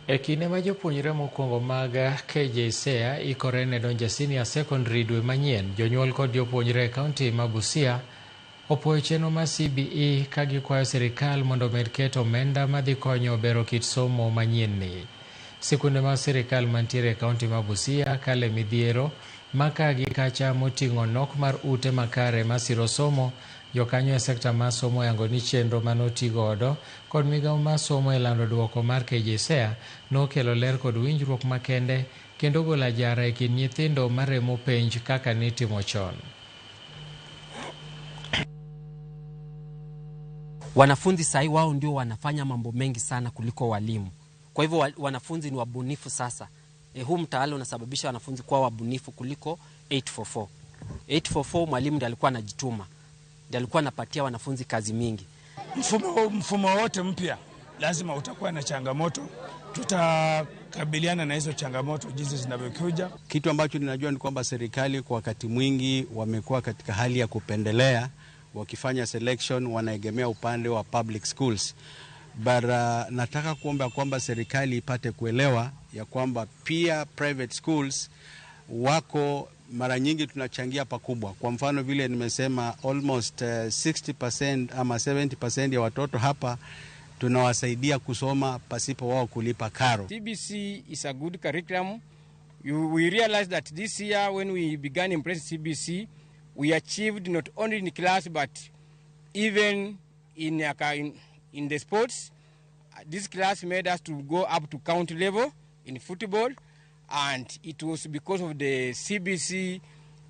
E kinde ma jopuonjre mokwongo mag KJSEA ikore ne donjo e senior secondary dwe manyien, jonyuol kod jopuonjre e kaunti ma Busia opuoyo chenro mar CBE ka gikwayo sirikal mondo omed keto omenda madhi konyo bero kit somo manyien ni. Sikunde mag sirikal mantiere e kaunti ma Busia kale midhiero ma ka gi kacha moting'o nok mar ute makare masiro somo. Jokanyo e sekta mar somo oyango ni chenro mane godo kod migawo mar somo e lando duoko mar KJSEA nokelo ler kod winjruok makende kendo golo ajara e kind nyithindo maremo penj kaka nitimo chon. Wanafunzi sahi wao ndio wanafanya mambo mengi sana kuliko walimu. Kwa hivyo wanafunzi ni wabunifu sasa. Huu mtaala unasababisha wanafunzi kuwa wabunifu kuliko 844. 844 mwalimu ndiye alikuwa anajituma, ndiye alikuwa anapatia wanafunzi kazi mingi. Mfumo wote mpya lazima utakuwa na changamoto. Tutakabiliana na hizo changamoto jinsi zinavyokuja. Kitu ambacho ninajua ni kwamba serikali kwa wakati mwingi wamekuwa katika hali ya kupendelea, wakifanya selection wanaegemea upande wa public schools. But nataka kuomba kwamba serikali ipate kuelewa ya kwamba pia private schools wako mara nyingi tunachangia pakubwa. Kwa mfano vile nimesema almost 60% ama 70% ya watoto hapa tunawasaidia kusoma pasipo wao kulipa karo. CBC is a good curriculum. We realize that this year when we began embracing CBC, we achieved not only in class but even in the sports. This class made us to go up to county level in football, and it was because of the CBC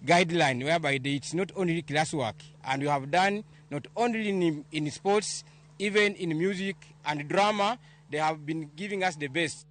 guideline whereby it's not only classwork, and we have done not only in sports, even in music and drama, they have been giving us the best.